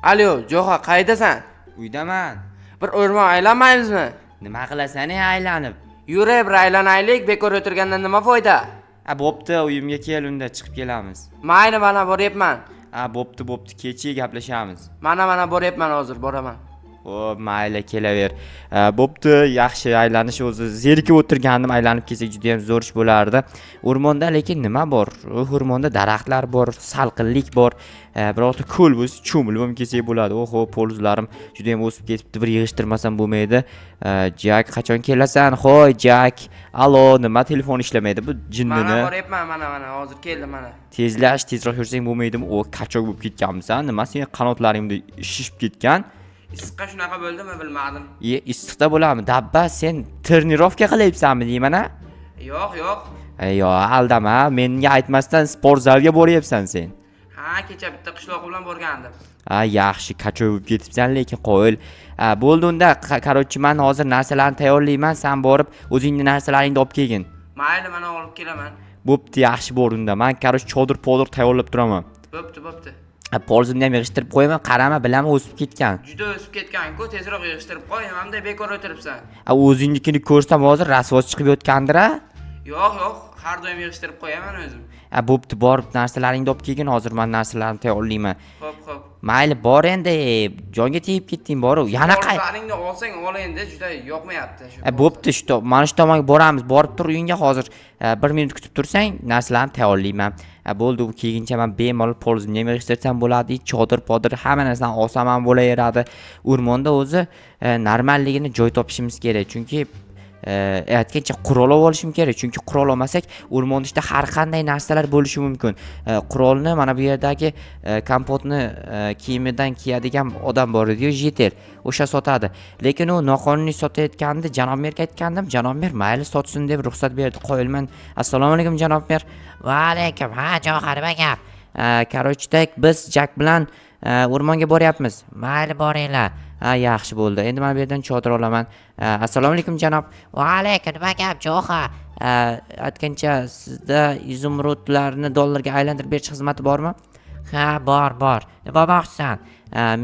Alo, Jo'xa, qayerdasan? Uydaman. Bir o'rmon aylanmaymizmi? Nima qilasan ey aylanib? Yur, bir aylanaylik, bekor o'tirgandan nima foyda? A, bo'pti, uyimga kel, unda chiqib kelamiz. Mayli, mana boryapman. A, bo'pti, bo'pti, kecha gaplashamiz. Mana boryapman, hozir boraman. Xo'p, mayli, kelaver. Bo'pti, yaxshi aylanish, o'zi zerikib o'tirgandim, aylanib kelsak juda ham zo'r ish bo'lardi. O'rmonda lekin nima bor? O'rmonda daraxtlar bor, salqinlik bor. Birorta ko'l bo'lsa, cho'milib ham kelsak bo'ladi. Oho, polizlarim juda ham o'sib ketibdi, bir yig'ishtirmasam bo'lmaydi. Jak, qachon kelasan? Hoy, Jak. Alo, nima telefon ishlamaydi bu Mana jinnini? boryapman, mana hozir keldim mana. Tezlash, tezroq yursang bo'lmaydimi? O, качок bo'lib ketganmisan? Nima seni qanotlaring shishib ketgan? Issiqqa shunaqa bo'ldimi, bilmadim. Iye, issiqda bo'ladimi? Dabba, sen тренировка qilyapsanmi deyman a? Yo'q, yo'q. Yo, aldama, menga aytmasdan sport zalga boryapsan sen. Ha, kecha bitta qishloq bilan borgandim. Ha, yaxshi, качок bo'lib ketibsan lekin, qoyil. Ha, bo'ldi unda, короче, man hozir narsalarni tayyorlayman, sen borib o'zingni narsalaringni olib kelgin. Mayli, mana olib kelaman. Bo'pti, yaxshi, bor unda. Man, короче, chodir podir tayyorlab turaman. Bo'pti, bo'pti. Ha, polzimni ham yig'ishtirib qo'yaman, qarama, bilaman, o'sib ketgan. Juda o'sib ketgan-ku, tezroq yig'ishtirib qo'y, nimamda bekor o'tiribsan? Ha, o'zingnikini ko'rsam hozir rasvo chiqib yotgandir a? Yo'q, yo'q, har doim yig'ishtirib qo'yaman o'zim. Ha, bo'pti, borib narsalaringni olib kelgin, hozir man narsalarimni tayyorlayman. Xo'p, xo'p. Mayli, bor endi, jonga tegib ketding, boru. Yana qay? Polizlaringni olsang ol endi, juda yoqmayapti shu. Bo'pti, shu mana shu tomonga boramiz. Borib tur uyingga hozir. Bir minut kutib tursang, narsalarni tayyorlayman. Bo'ldi, u kelguncha man bemalol polzimni ham yig'ishtirsam bo'ladi, chodir podir hamma narsani olsam ham bo'laveradi. O'rmonda o'zi normalligini joy topishimiz kerak, chunki aytgancha qurol olib olishim kerak, chunki qurol olmasak, o'rmonni ichida har qanday narsalar bo'lishi mumkin. Qurolni mana bu yerdagi Kompotni kiyimidan kiyadigan odam bor ediyu, житель, o'sha sotadi, lekin u noqonuniy sotayotgandi. Janob merga aytgandim, janob mer mayli, sotsin deb ruxsat berdi. Qoyilman. Assalomu alaykum, janob mer. Va alaykum. Ha, Johar, nima gap? Короче, так, biz Jak bilan o'rmonga boryapmiz. Mayli, boringlar. Ha, yaxshi, bo'ldi. Endi mana bu yerdan chodir olaman. Assalomu alaykum, janob. Va alaykum. Nima gap, Joha? Aytgancha, sizda изумруд larni dollarga aylantirib berish xizmati bormi? Ha, bor, bor. Nima olmoqchisan?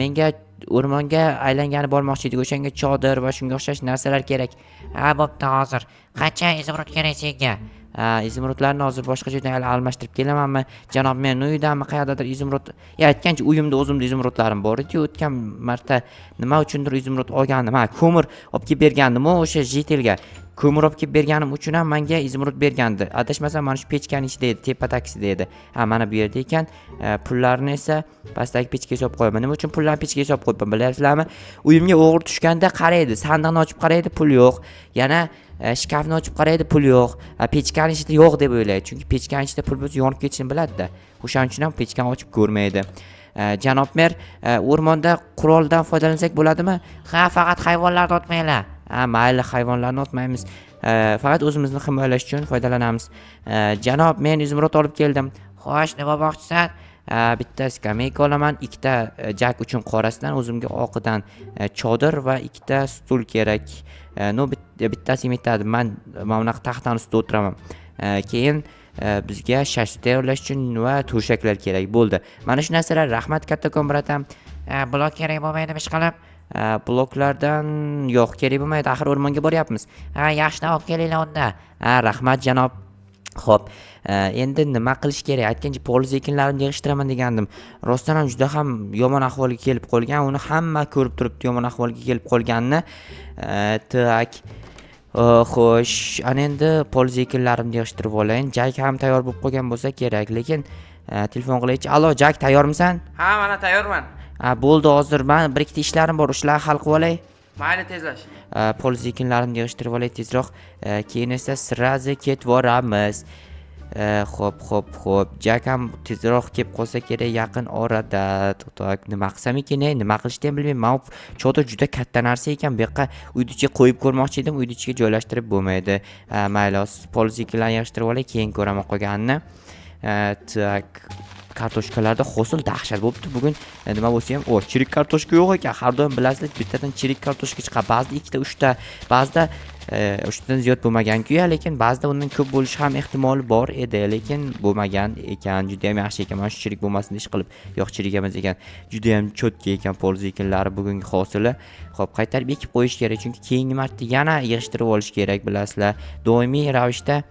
Menga o'rmonga aylangani bormoqchi edik, o'shanga chodir va shunga o'xshash narsalar kerak. Ha, bo'pti, hozir. Qancha изумруд kerak senga? Изумруд larni hozir boshqa joydan almashtirib kelamanmi, janob men uyidami, qayerdadir изумруд? Ya, aytgancha, uyimda o'zimda изумруд larim bor ediyu, o'tgan marta nima uchundir изумруд olgandim. Ha, ko'mir olib kelib bergandim-u o'sha житель ga. Ko'mir olib kelib berganim uchun ham manga изумруд bergandi, adashmasam, mana shu pechkani ichida edi, tepadakisida edi. Ha, mana bu yerda ekan. Pullarni esa pastdagi pechkaga solib qo'yaman. Nima uchun pullarni pechkaga solib qo'yibman, bilasizlarmi? Uyimga o'g'ri tushganda qaraydi, sandiqni ochib qaraydi, pul yo'q, yana shkafni ochib qaraydi, pul yo'q. Pechkani ichida yo'q deb o'ylaydi, chunki pechkani ichida pul bo'lsa, yonib ketishini biladida, o'shaning uchun ham pechkani ochib ko'rmaydi. Janob mer, o'rmonda quroldan foydalansak bo'ladimi? Ha, faqat hayvonlarni otmanglar. Ha, mayli, hayvonlarni otmaymiz. Faqat o'zimizni himoyalash uchun foydalanamiz. Janob, men изумруд olib keldim. Xo'sh, nima olmoqchisan? Bitta skameyka olaman, ikkita, Jak uchun qorasidan, o'zimga oqidan, chodir va ikkita stul kerak. Ну, bittasi yetadi, man mana bunaqa taxtani ustida o'tiraman. Keyin bizga shashlik tayyorlash uchun va to'shaklar kerak bo'ldi, mana shu narsalar. Rahmat kattakon, братан. Blok kerak bo'lmaydimi ishqilib? Bloklardan yo'q, kerak bo'lmaydi, axir o'rmonga boryapmiz. Ha, yaxshilab olib kelinglar unda. Ha, rahmat, janob. Xo'p, endi nima qilish kerak? Aytgancha, poliz ekinlarimni yig'ishtiraman degandim. Rostdan ham juda ham yomon ahvolga kelib qolgan, uni hamma ko'rib turibdi yomon ahvolga kelib qolganini. Так, xo'sh, ana endi poliz ekinlarimni yig'ishtirib olayin. Jak ham tayyor bo'lib qolgan bo'lsa kerak, lekin telefon qilaychi. Alo, Jak, tayyormisan? Ha, mana tayyorman. Ha, bo'ldi, hozir man bir ikkita ishlarim bor, o'shalarni hal qilib olay. Mayli, tezlash. Poliz ekinlarimni yig'ishtirib olay tezroq. Keyin esa сразу ketvoramiz. Xo'p, Jak ham tezroq kelib qolsa kerak yaqin orada. Так, nima qilsam ekan, ey, nima qilishni ham bilmayman. Man chodir juda katta narsa ekan, bu yoqqa uyni ichiga qo'yib ko'rmoqchi edim, uyni ichiga joylashtirib bo'lmaydi. Mayli, hozir poliz ekinlarni yig'ishtirib olay, keyin ko'raman qolganini. Так, kartoshkalarda hosil dahshat bo'libdi bugun. Nima bo'lsa ham, o, chirik kartoshka yo'q ekan. Har doim, bilasizlar, bittadan chirik kartoshka chiqadi, ba'zida ikkita, uchta, ba'zida Shundan ziyod bo'lmagan-ku, lekin ba'zida undan ko'p bo'lishi ham ehtimoli bor edi, lekin bo'lmagan ekan. Juda ham yaxshi ekan. Mana shu chirik bo'lmasin ish qilib. Yo'q, chirik emas ekan. Juda ham чётко ekan poliz ekinlari bugungi hosili. Xo'p, qaytarib ekib qo'yish kerak, chunki keyingi marta yana yig'ishtirib olish kerak, bilasizlar. Doimiy ravishda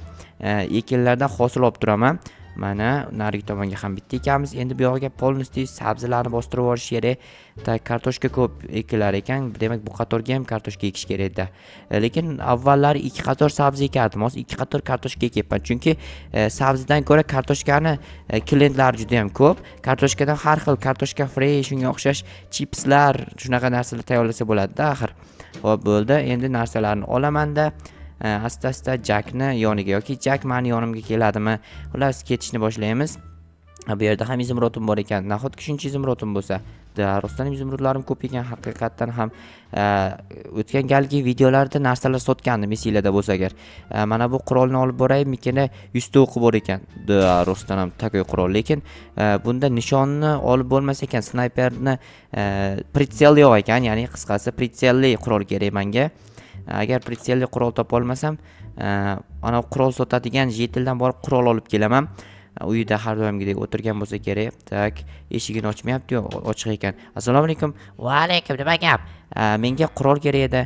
ekinlardan hosil olib turaman. Mana narigi tomonga ham bitta ekamiz. Endi bu yog'iga полностью sabzilarni bostirib yuborish kerak. Так, kartoshka ko'p ekilar ekan. Demak, bu qatorga ham kartoshka ekish kerak edi. Lekin avvallari ikki qator sabzi ekardim. Hozir ikki qator kartoshka ekyapman. Chunki sabzidan ko'ra kartoshkani klientlari juda ham ko'p. Kartoshkadan har xil kartoshka fri, shunga o'xshash chipslar, shunaqa narsalar tayyorlasa bo'ladi-da axir. Xo'p, bo'ldi. Endi narsalarni olamanda asta-asta Jakni yoniga yoki Jak mani yonimga keladimi? Xullas, ketishni boshlaymiz. Bu yerda ham izumrudim bor ekan. Nahotki shuncha izumrudim bo'lsa? Да, rostdan ham izumrudlarim ko'p ekan haqiqatdan ham. O'tgan galgi videolarda narsalar sotgandim, esinglarda bo'lsa agar. Mana bu qurolni olib boraymikin? 100 ta o'qi bor ekan. Да, rostdan ham такой qurol, lekin bunda nishonni olib bo'lmas ekan. Snayperni прицел yo'q ekan, ya'ni qisqasi прицел li qurol kerak menga. Agar прицел li qurol topa olmasam, ana qurol sotadigan житель dan borib qurol olib kelaman. Uyida har doimgidek o'tirgan bo'lsa kerak. Так, eshigini ochmayapti-yu, ochiq ekan. Assalomu alaykum. Va alaykum, nima gap? Menga qurol kerak edi.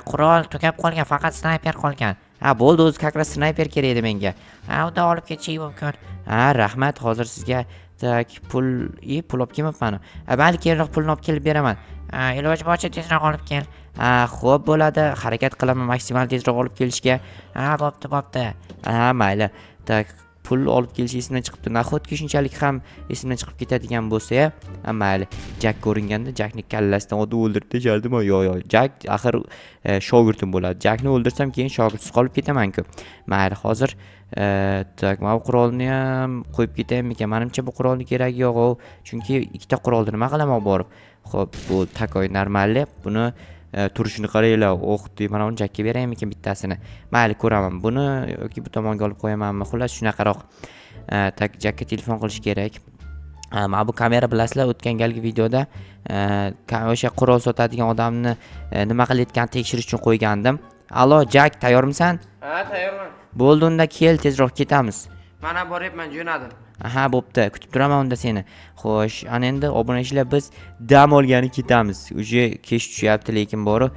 Qurol tugab qolgan, faqat snayper qolgan. Ha, bo'ldi, o'zi как раз snayper kerak edi menga. Ha, unda olib ketishing mumkin. Ha, rahmat. Hozir sizga, так, pul, pul olib kelmabman. Ha, mayli, keyinroq pulni olib kelib beraman. Ha, iloji boricha tezroq olib kel. Ha, xo'p bo'ladi. Harakat qilaman maksimal tezroq olib kelishga. Ha, bo'pti, bo'pti. Ha, mayli. Так, pul olib kelish esimdan chiqibdi. Nahotki shunchalik ham esimdan chiqib ketadigan bo'lsa-ya? Ha, mayli. Jak ko'ringanda Jakni kallasidan otib o'ldirib tashardim. Yo'q, yo'q. Jak axir shogirdim bo'ladi. Jakni o'ldirsam, keyin shogirdsiz qolib ketaman-ku. Mayli, hozir так, mana bu qurolni ham qo'yib ketaymikan? Menimcha, bu qurolni keragi yo'q, chunki ikkita qurolni nima qilaman olib borib? Xo'p, bu такой нормальный. Buni turishini qaranglar. Oh, mana uni Jakka beraymikin bittasini? Mayli, ko'raman. Buni yoki bu tomonga olib qo'yamanmi? Xullas, shunaqaroq. Так, Jakka telefon qilish kerak. Mana bu kamera, bilasizlar, o'tgan galgi videoda o'sha qurol sotadigan odamni nima qilayotganini tekshirish uchun qo'ygandim. Allo, Jak, tayyormisan? Ha, tayyorman. Bo'ldi, unda kel, tezroq ketamiz. Mana boryapman, jo'nadim. Aha, bo'pti. Kutib turaman unda seni. Xo'sh, ana endi obunachilar, biz dam olgani ketamiz. Уже kech tushyapti, lekin boru.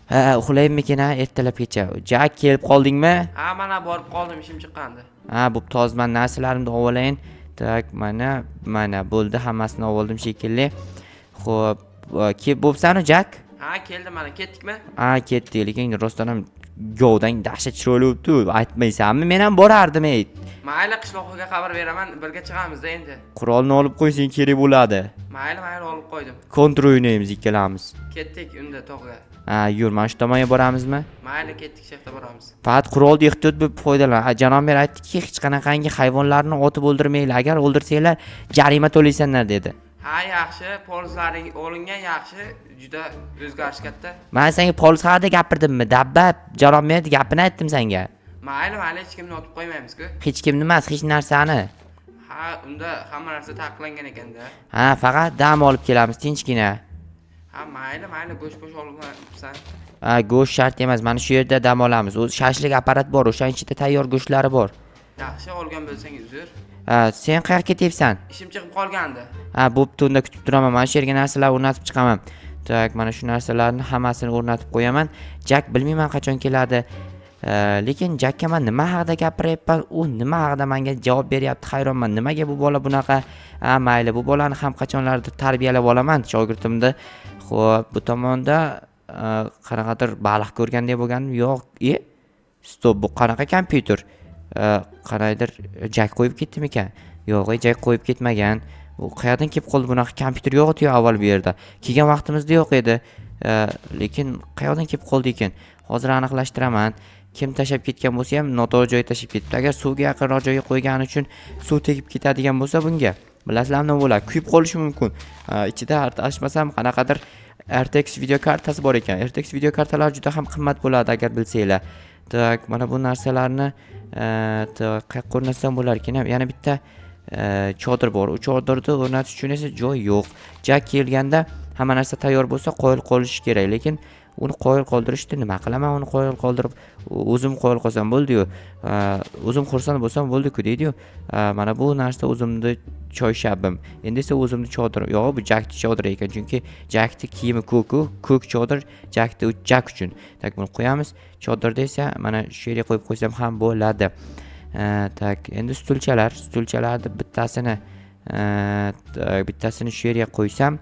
Ha, uxlaymikin ha ertalabgacha. Jak, kelib qoldingmi? Ha, mana borib qoldim, ishim chiqqandi. Ha, bo'pti, hozir man narsalarimni olib olayin. Так, mana, mana bo'ldi, hammasini olib oldim shekilli. Xo'p, kelib bo'psan-u, Jak? Ha, keldim mana, ketdikmi? Ha, ketdik, lekin rostdan ham govdang dahshat chiroyli bo'libdi. Aytmaysanmi? Men ham borardim, ey. Mayli, qishloqqa xabar beraman, birga chiqamiz-da endi. Qurolni olib qo'ysang kerak bo'ladi. Mayli, mayli, olib qo'ydim. Kontr o'ynaymiz ikkalamiz. Ketdik unda tog'ga. Ha, yur, mana shu tomonga boramizmi? Mayli, ketdik, shu yoqda boramiz. Faqat qurolni ehtiyot bo'lib foydalan. Ha, janob mer aytdiki, hech qanaqangi hayvonlarni otib o'ldirmanglar. Agar o'ldirsanglar, jarima to'laysanlar dedi. Ha, yaxshi, polizlaring olingan, yaxshi, juda o'zgarish katta. Man senga poliz haqida gapirdimmi? Dabba, janob mer gapini aytdim senga. Mayli, mayli, hech kimni otib qo'ymaymiz-ku. Hech kimni emas, hech narsani. Ha, unda hamma narsa taqiqlangan ekanda. Ha, faqat dam olib kelamiz tinchgina. Ha, mayli, mayli, go'sht po'sh olmayapsan. Ha, go'sht shart emas. Mana shu yerda dam olamiz. O'zi shashlik apparat bor, o'shaning ichida tayyor go'shtlari bor. Yaxshi, olgan bo'lsang uzr. Ha, sen qayerga ketyapsan? Ishim chiqib qolgandi. Ha, bo'pti, unda kutib turaman. Mana shu yerga narsalar o'rnatib chiqaman. Так, mana shu narsalarni hammasini o'rnatib qo'yaman. Jak bilmayman qachon keladi. Lekin Jakka man nima haqida gapiryapman, u nima haqida menga javob beryapti, hayronman. Nimaga bu bola bunaqa? Ha, mayli, bu bolani ham qachonlardir tarbiyalab olaman, shogirdimni. Xo'p, bu tomonda qanaqadir baliq ko'rgandek bo'lganim yo'q. E, стоп, bu qanaqa kompyuter? Qandaydir Jak qo'yib ketdimikan? Yo'q, Jak qo'yib ketmagan. U qayerdan kelib qoldi bunaqa kompyuter? Yo'q edi avval bu yerda. Kelgan vaqtimizda yo'q edi. Lekin qayerdan kelib qoldi ekan? Hozir aniqlashtiraman. Kim tashlab ketgan bo'lsa ham noto'g'ri joyga tashlab ketibdi. Agar suvga yaqinroq joyga qo'ygani uchun suv tegib ketadigan bo'lsa bunga, bilasizlar nima bo'ladi? Kuyib qolishi mumkin. Ichida adashmasam qanaqadir RTX video kartasi bor ekan. RTX video kartalari juda ham qimmat bo'ladi, agar bilsanglar. Так, mana bu narsalarni qayerga o'rnatsam bo'lar ekan? Yana bitta chodir bor. U chodirni o'rnatish uchun esa joy yo'q. Jak kelganda hamma narsa tayyor bo'lsa, qoyil qolishi kerak, lekin Uni qoyil qoldirishdi. Nima qilaman uni qoyil qoldirib? O'zim qoyil qolsam bo'ldi-yu. O'zim xursand bo'lsam bo'ldi-ku deydi-yu. Mana bu narsa o'zimni choyshabim. Endi esa o'zimni chodirim. Yo'q, bu Jakni chodiri ekan, chunki Jakni kiyimi ko'k-ku. Ko'k chodir Jakni, Jak uchun. Так, buni qo'yamiz. Chodirda esa mana shu yerga qo'yib qo'ysam ham bo'ladi. Так, endi stulchalar, stulchalarni bittasini, так, bittasini shu yerga qo'ysam,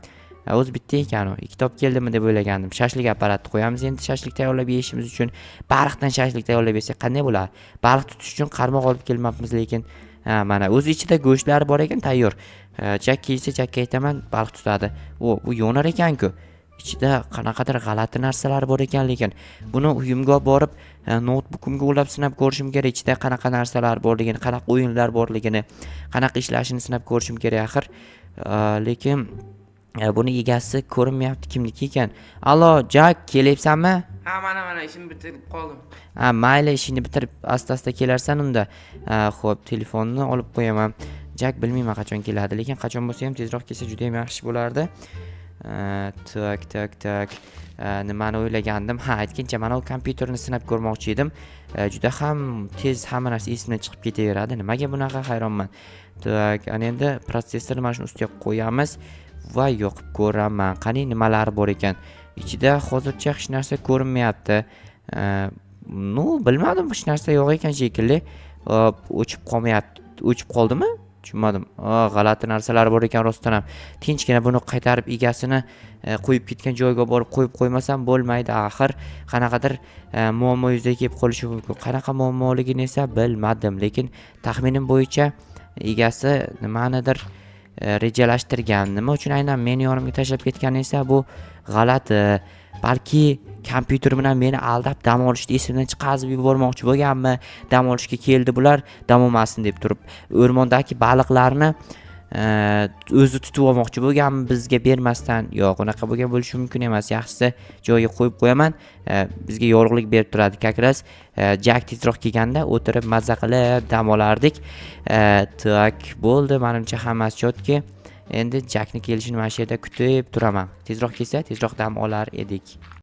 o'zi bitta ekan u. Ikkita olib keldimmi deb o'ylagandim. Shashlik apparatni qo'yamiz endi shashlik tayyorlab yeyishimiz uchun. Baliqdan shashlik tayyorlab yesak qanday bo'ladi? Baliq tutish uchun qarmoq olib kelmabmiz lekin. Ha, mana o'zi ichida go'shtlari bor ekan, tayyor. Jak kelsa, Jakka aytaman, baliq tutadi. O, bu yonar ekan-ku. Ichida qanaqadir g'alati narsalar bor ekan lekin. Buni uyimga olib borib, noutbukimga ulab sinab ko'rishim kerak, ichida qanaqa narsalar borligini, qanaqa o'yinlar borligini, qanaqa ishlashini sinab ko'rishim kerak axir. Lekin buni egasi ko'rinmayapti, kimniki ekan? Allo, Jak, kelyapsanmi? Ha, mana ishimni bitirib qoldim. Ha, mayli, ishingni bitirib asta-asta kelarsan unda. Xo'p, telefonni olib qo'yaman. Jak bilmayman qachon keladi, lekin qachon bo'lsa ham tezroq kelsa juda ham yaxshi bo'lardi. Так, так, так. Nimani o'ylagandim? Ha, aytgancha, mana u kompyuterni sinab ko'rmoqchi edim. Juda ham tez hamma narsa esimdan chiqib ketaveradi. Nimaga bunaqa, hayronman. Так, ana endi protsessorni mana shuni ustiga qo'yamiz va yoqib ko'raman. Qani, nimalari bor ekan? Ichida hozircha hech narsa ko'rinmayapti. Ну, bilmadim, hech narsa yo'q ekan shekilli. Hop, o'chib qolmayapti. O'chib qoldimi? Tushunmadim. G'alati narsalar bor ekan rostdan ham. Tinchgina buni qaytarib egasini qo'yib ketgan joyiga borib qo'yib qo'ymasam bo'lmaydi axir. Qanaqadir muammo yuzaga kelib qolishi mumkin. Qanaqa muammoligini esa bilmadim, lekin taxminim bo'yicha egasi nimanidir rejalashtirgan. Nima uchun aynan meni yonimga tashlab ketgani esa bu g'alati. Balki kompyuter bilan meni aldab dam olishni esimdan chiqazib yubormoqchi bo'lganmi? Dam olishga keldi bular, dam olmasin deb turib, o'rmondagi baliqlarni o'zi tutib olmoqchi bo'lganmi bizga bermasdan? Yo'q, unaqa bo'lgan bo'lishi mumkin emas. Yaxshisi joyiga qo'yib qo'yaman. Bizga yorug'lik berib turadi. Как раз Jak tezroq kelganda o'tirib mazza qilib dam olardik. Так, bo'ldi, manimcha hammasi чётко. Endi Jakni kelishini mana shu yerda kutib turaman. Tezroq kelsa, tezroq dam olar edik.